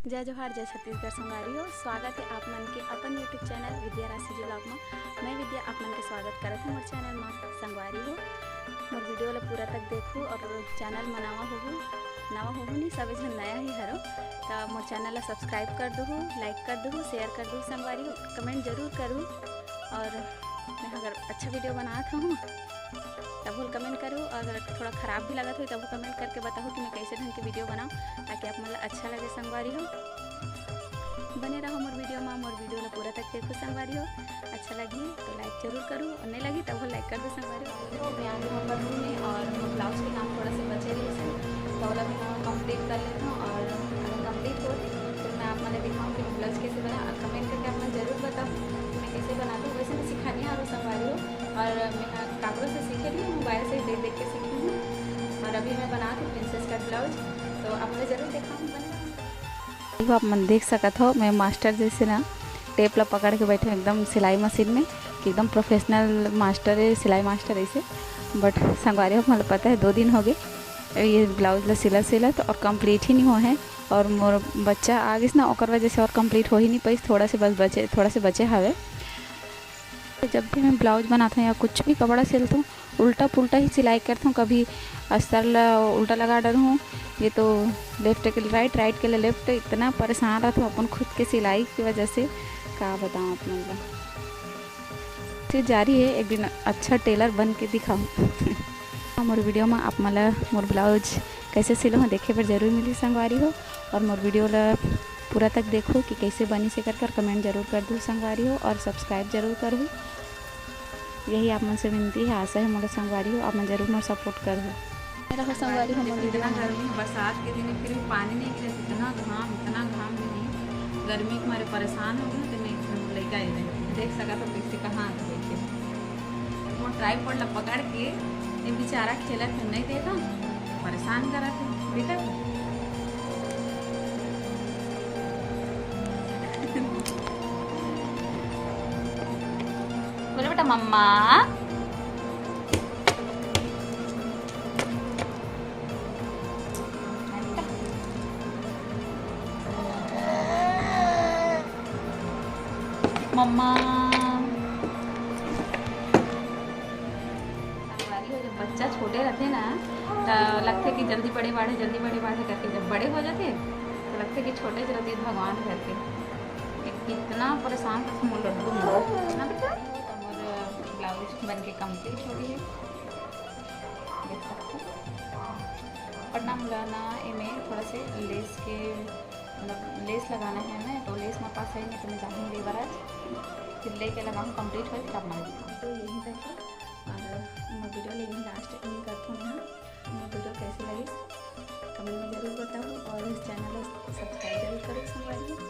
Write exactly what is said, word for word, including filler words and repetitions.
जय जोहार, जय छत्तीसगढ़ संगवारी हो। स्वागत है आप मन के अपन YouTube चैनल विद्या राज CG vlog में। मैं विद्या आप मन के स्वागत करत हूँ मोर चैनल में। संगवारी हो, मोर वीडियो ला पूरा तक देखू और चैनल में नवा होहू, नवा होहू नहीं, सबे झन नया ही हरो, त मोर चैनल ला सब्सक्राइब कर दूहू, लाइक कर दूहू, शेयर कर दूहू संगवारी हो, कमेंट जरूर करू और मैं अगर अच्छा वीडियो बनात हूँ तब कमेंट करू, अगर थोड़ा खराब भी लगत हो तब कमेंट करके बताओ कि मैं कैसे ढंग की वीडियो बनाऊँ ताकि आप मन ला अच्छा लगे संगवारी हो। बने रहो मोर वीडियो में, मोर वीडियो ला पूरा तक देखो संगवारी हो। अच्छा लगी तो लाइक जरूर करू और नहीं लगी तब लाइक कर दो संगवारी हो। तो मैं आ गई हूँ रूम में और मोर ब्लाउज के काम थोड़ा से बचे रहे से तो ओला भी मैं कंप्लीट कर लेता हूँ और अगर कंप्लीट हो तो मैं आप मन ला दिखाऊँ कि मैं ब्लाउज कैसे बना और कमेंट करके आप मन जरूर बताओ कि मैं कैसे बनाती हूँ। वैसे मैं सिखानी आ रहा संगवारी हो और मैं काकरो से सीखे नहीं, मोबाइल से देख देख के सीखी हूँ और अभी मैं बना रही प्रिंसेस कट ब्लाउज, तो आप मन ला जरूर दिखाऊँ, बने रहो। देखो, आप मन देख सकत हो, मैं मास्टर जैसे ना टेप ला पकड़ के बैठे हूँ एकदम सिलाई मशीन में, कि एकदम प्रोफेशनल मास्टर है, सिलाई मास्टर ऐसे। बट संगवारी हो, आप मन ला पता है, दो दिन हो गए ये ब्लाउज ला सिला सिला तो और कंप्लीट ही नहीं हुआ है। और मोर बच्चा आ गिस ना, ओकर वजह से और कंप्लीट हो ही नहीं पाइस, थोड़ा से बस बचे, थोड़ा से बचे हवे। जब भी मैं ब्लाउज बनाता हूँ या कुछ भी कपड़ा सिलता हूँ, उल्टा पुल्टा ही सिलाई करता हूँ, कभी अस्तर ला उल्टा लगा डरहूँ, ये तो लेफ्ट के राइट, राइट के लिए लेफ्ट, इतना परेशान रहता हूँ अपन खुद के सिलाई की वजह से, का बताऊँ आप मन ला। फिर जारी है, एक दिन अच्छा टेलर बन के दिखाऊँ। हमर वीडियो में आप मन ला मोर ब्लाउज कैसे सिलो हूँ देखे बर जरूर मिली संगवारी हो, और मोर वीडियो ला पूरा तक देखो कि कैसे बनी से कर कर कमेंट जरूर कर दू संगवारी हो, और सब्सक्राइब जरूर करहू। यही आप मन से विनती है, आशा है मोला संगवारी हो, आप मन जरूर मोर सपोर्ट करहू। रहो संगवारी हो मोर वीडियो इतना में। गर्मी, बरसात के दिन फिर भी पानी नहीं गिरे, इतना घाम, इतना घाम भी नहीं। गर्मी के मारे परेशान हो गए, तो मैं एक ठन लइका आए रहे, देख सकत हो कैसे कहाँ आके बैठे। वो ट्राइपॉड ला पकड़ के ये बेचारा खेलत है, नहीं देखा, परेशान करत है, देखा। बोले बेटा मम्मा। मम्मा। संगवारी हो, जब बच्चा छोटे रहते ना, त लगथे कि जल्दी बड़े बाढ़े, जल्दी बड़े बाढ़े करके, जब बड़े हो जाते, तो लगथे कि छोटे से रहते भगवान करके। कितना परेशान करथे मोर लड्डू मोर। ना बेटा? तो मोर ब्लाउज बन के कंप्लीट हो गई है, देख सकते हो। और ना मोला ना एमे थोड़ा से लेस के, मतलब लेस लगाना है ना, तो लेस मोर पास है नहीं, तो मैं जाऊँगी लेबर आज, फिर लेके लगाऊँ, कंप्लीट हो फिर आप मन दिखाऊँ। तो यहीं तक है और मोर वीडियो लेकिन लास्ट इन करथूँ मैं। मोर वीडियो कैसे लगिस कमेंट में जरूर बताओ और इस चैनल को सब्सक्राइब जरूर करो संगवारी हो।